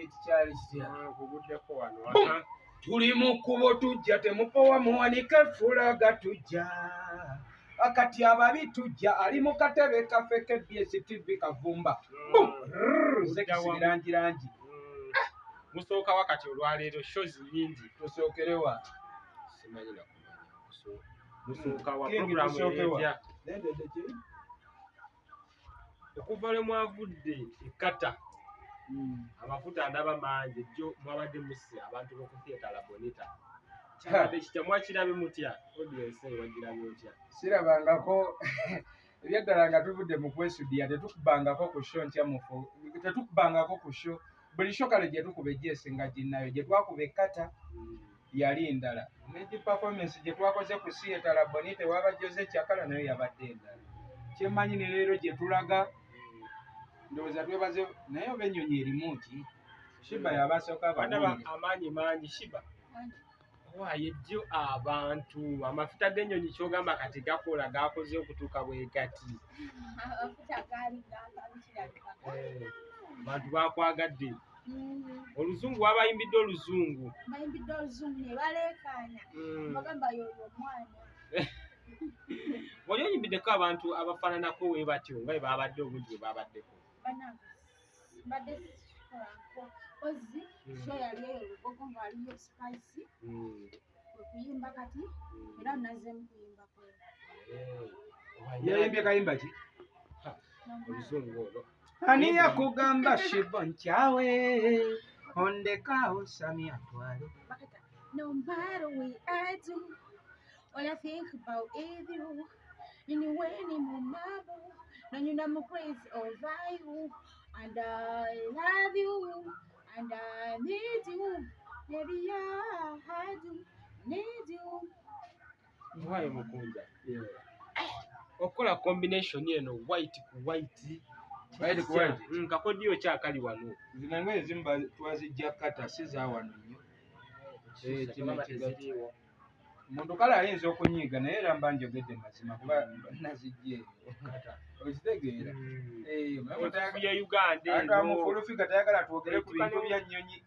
Ekikyali kitya? Nkuguddeko wano. Boom! Tuli mu kkubo tujja, temupowa, muwanike fulaga, tujja akati ababi tujja. Ali mu katebe kaffe KBS TV Kavumba. Boom! Rrrr, Zekisi birangirangi. Musooka wakati olwaleero shows nyingi. Tusookerewa? Simanyi nakumanya. Musooka wa King, programu tusookewa. etya? Nendedde ki? Okuva lwe mwavudde e Qatar, amafuta ndaba mangi. Jjo mwabadde musse abantu b'oku Theatre La Bonita. Kyabadde kitya? Mwakirabe mutya? Audience eyo wagirabye otya? Sirabangako ebyaddala nga tuvudde mu kwesudiya. Tetukubangako ku show nkyamufu, tetukubangako ku show. Buli show kale gye tukuba ejja esinga ginnayo. Gye twakuba e Qatar yali ndala, negi performance gye twakoze ku Theatre La Bonita ewaba Jose Kyakala nayo yabadde endala. Kyemmanyi ne leero gye tulaga, ndowooza twebaze. Naye oba ennyonyi erimu ki? Shiba yabasooka. Bandaba ababuulire. Amaanyi mangi, Shiba. Waaye jjo abantu amafuta g'ennyonyi kyogamba kati gakola gakoze okutuuka bwe gati. Amafuta gaali gakirabika. Eh, abantu bakwagadde. Oluzungu wabayimbidde oluzungu. Bayimbidde oluzungu ne baleekaana. Bagamba yoyo omwana. Wali oyimbiddeko abantu abafaananako we batyo nga bwe babadde obungi bwe babaddeko? Bannange, mbadde sikikolako ozi. Show yali eyo Lugogo nga waliyo Spice okuyimba kati era nazzeemu kuyimbako. Yayimbye kayimba ki? Oluzungu olwo. Ani yakugamba Shiba nkyawe? Ondekaawo Sami atwale. Bakata, no matter what I do, all I think about is you. Anyway, ni mumabu, no you know I'm crazy over you, and I love you, and I need you, baby, I do need you. Waayo mukunja okukola combination eno, white ku white. White ku white. Kakodiyo kyakali wano. Zino engoye ezimu twazijja Qatar, si za wano nnyo. Eh, kino Teziriiwo. Omuntu kale ayinza okunyiiga, naye era mba njogedde mazima kuba nazijja eyo, okitegeera? Eh, Enfuufu ye Uganda abantu eno. amufulufiga tayagala twogere ku bintu bya nnyonyi.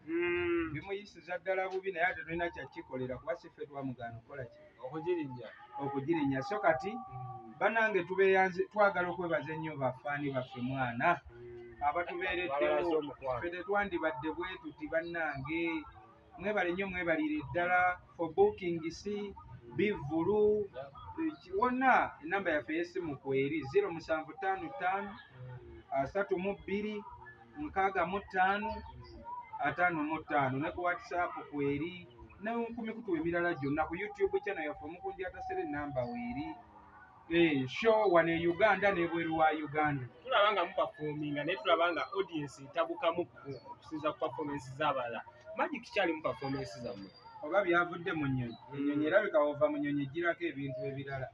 Bimuyisiza ddala bubi, naye ate tulina kyakikolera kuba si ffe twamugaana okukola ki? Okugirinnya. Okugirinnya. So kati bannange tubeeyanze, twagala okwebaza ennyo bafaani baffe mwana abatubeereddewo. Babalaze omukwano. Ffe tetwandibadde bwe tuti. Bannange, mwebale nnyo, mwebalire ddala for bookings, bivvulu wonna. Enamba yaffe ey'essimu kweri 0755 32 65 55, ne ku WhatsApp kweri, ne ku mikutu emirala gyonna, ku YouTube channel yaffe Omukunja Atasera enamba weeri. Eh, show wano e Uganda n'ebweru wa Uganda. Tulaba nga muperforminga, naye tulaba nga audience etabukamu okusinza ku performance z'abalala. Magic kyali mu performance zammwe. Oba byavudde mu nnyonyi. Ennyonyi erabika ova mu nnyonyi ejjirako ebintu ebirala,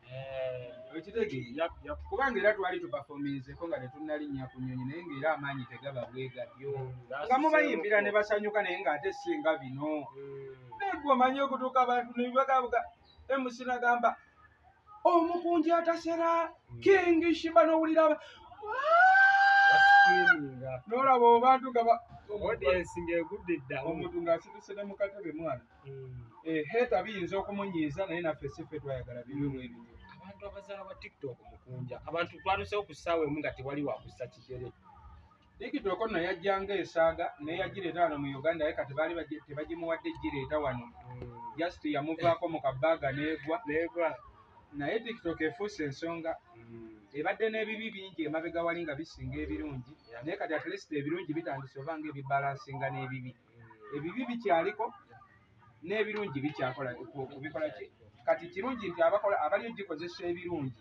okitegeera? Yap. Kubanga era twali tuperforminzeko nga tetunnalinnya ku nnyonyi, naye ng'era amaanyi tegaba bwe gatyo nga mubayimbira ne basanyuka, naye ng'ate singa bino. Naye gwe omanyi okutuuka abantu nebagabuga MC nagamba Omukunja Atasera, King Shiba, n'owulira n'olaba abantu nga Audience ng'egudde eddalu. Omuntu ng'asituse ne mu katebe mwana. Eh, heta biyinza okumunyiiza, naye naffe si ffe twayagala bibe bwe bityo. Abantu abazaala ba TikTok, mukunja, abantu twatusewo ku ssaawa emu nga tewali wakussa kigere. TikTok nno yajjanga esaaga naye yagireeta wano mu Uganda, naye kati baali tebagimuwadde gireeta wano, just yamuvaako mu kabaaga n'egwa. Negwa. Naye TikTok efuuse ensonga. Ebadde n'ebibi bingi emabega wali nga bisinga ebirungi, naye kati at least ebirungi bitandise oba nga ebibalansinga n'ebibi. Ebibi bikyaliko n'ebirungi bikyakola kubikola ki. Kati kirungi nti abakola abali ogikozesa ebirungi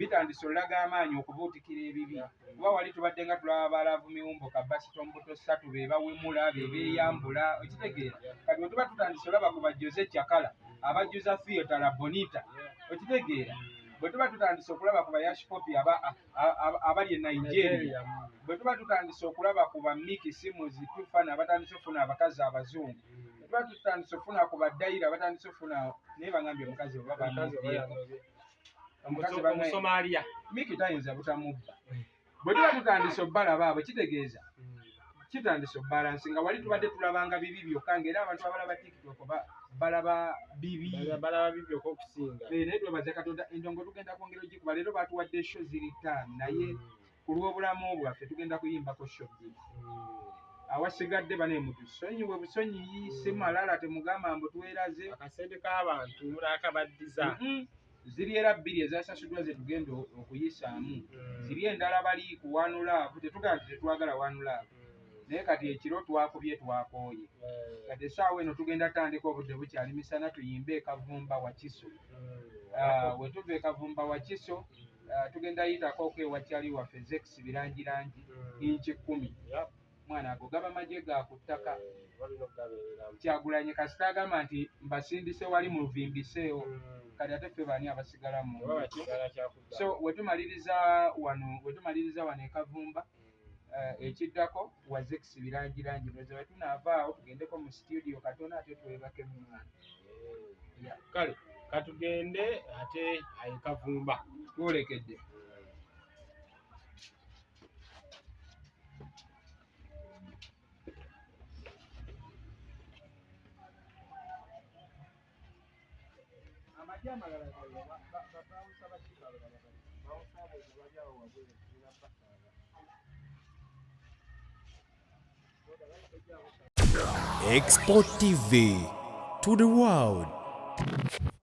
bitandise olaga amaanyi okubuutikira ebibi, kuba wali tubadde nga tulaba balaavu miwumbo kabasita ombuto ssatu be bawemula be beeyambula, okitegeera? Kati bwe tuba tutandise olaba ku bajjoze Kyakala abajjuza Theatre La Bonita, okitegeera? Bwe tuba tutandise okulaba ku bayash Popi abali e Nigeria, bwe tuba tutandise okulaba ku ba Miki Simuzi Tufana abatandise okufuna abakazi abazungu, bwe tuba tutandise okufuna ku badayira abatandise okufuna, naye bagambye omukazi oba bamubyeko omukazi Omusomaaliya. Miki tayinza butamubba. Bwe tuba tutandise obbalaba abo, kitegeeza Kitandise obalansi nga wali tubadde tulabanga bibi byokka, ng'era abantu abalaba TikTok balaba bibi. Balaba bibi byokka okusinga. Naye twebaza Katonda, endongo tugenda kwongera ogikuba. Leero batuwadde show ziri 5, naye ku lw'obulamu bwaffe tugenda kuyimbako show 2. Awasigadde bane mutusonyiwe busonyiyi, si malala, temugamba mbu tweraze. Akasente k'abantu munaakabaddiza. Ziri era 2 ezasasuddwa ze tugenda okuyisaamu. Ziri endala bali ku One Love, tetugamba nti tetwagala One Love, naye kati ekiro twakubye twakooye. Kati essaawa eno tugenda tandika obudde bukyali misana, tuyimbe Ekavumba Wakiso. We tuva Ekavumba Wakiso, tugenda yitako okwewakyali waffe Zex Birangirangi, inchi 10. Mwana ago gaba magye ga ku ttaka. Kyagulanyi kasita agamba nti mbasindise wali mu luvimbiseewo, kati ate ffe baani abasigala mu. So wetumaliriza wano Ekavumba, ekiddako wa Zex Birangirangi. Ndowooza bwe tunaavaawo tugendeko mu studio katono ate twebake mu mwana. Kale katugende ate Ekavumba twolekedde. Export TV to the world.